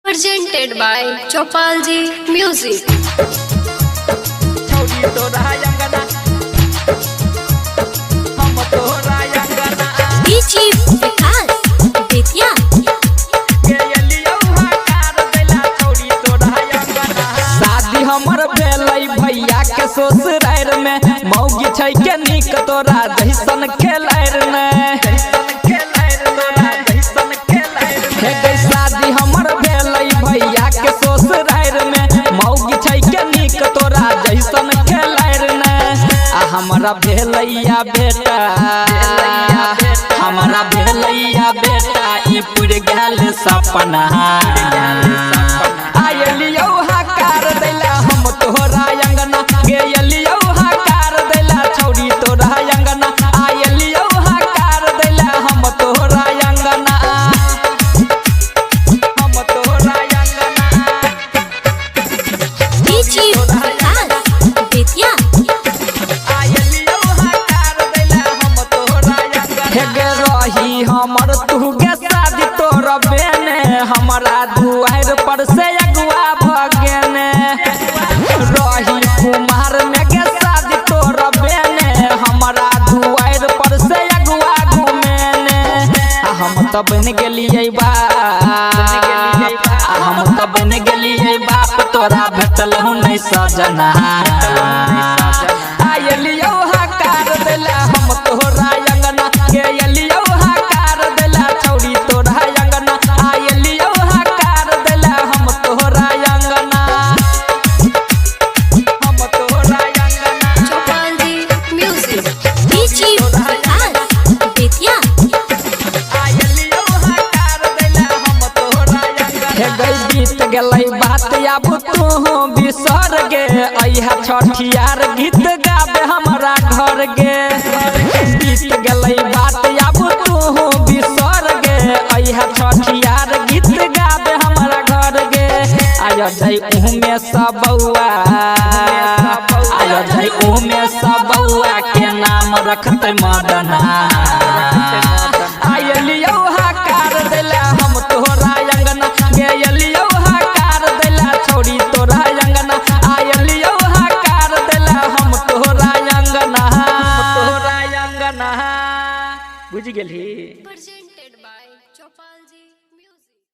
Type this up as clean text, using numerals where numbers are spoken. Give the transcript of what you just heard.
Presented by Chopalji Music. छौरी तोरा अंगना हम तोरा अंगना DJ Vikas Bettiah. शादी हमर भेलै भैया के ससुरार में, मौगी छै के नीक तोरा जैसन खेलैर ने। हे गै शादी हमर भेलै भैया के ससुरार में, मौगी छै के नीक तोरा जैसन खेलैर ने। आ हमरा भेलैया बेटा, हमरा भेलैया बेटा, ई पुर गेल सपना। आयलियौ हकार दैला हम तोहरा अंगना, गेलियौ हकार दैला छौरी तोरा अंगना। आयलियौ हकार दैला हम तोहरा अंगना, हम तोहरा अंगना। DJ Vikas Bettiah. हे गे रही हमर तू गे शादी तोर बेने, हमरा दुआर पर से अगुआ भगेने। रही कुमार में गे शादी तोर बेने, हमरा दुआर पर से अगुआ घुमेने। आ हम तऽ बनि गेलियै बाप, आ हम तऽ बनि गेलियै बाप, तोरा भेटलहुँ नहि सजना। आयलियौ हकार दैला हम तोहरा अंगना, गेलियौ हकार दैला छौरी तोरा अंगना। आयलियौ हकार दैला हम तोहरा अंगना, हम तोहरा अंगना। Chopalji Music. DJ Vikas Bettiah. हे गई बीत गेलै बात आब तू बिसर गे, अइहा छठियार गीत गाबे हमरा घर गे। बीत गेलै बात आब तू बिसर गे, अइहा छठियार गीत गाबे हमरा घर गे। आय जै उहमे सबौआ, आय जै उहमे सबौआ के नाम रखतै मदना। आयलियौ हकार दैला हम तोहरा अंगना, गेलियौ हकार दैला छौरी तोरा अंगना। आयलियौ हकार दैला हम तोहरा अंगना, तोहरा अंगना। बुझि गेलही। Presented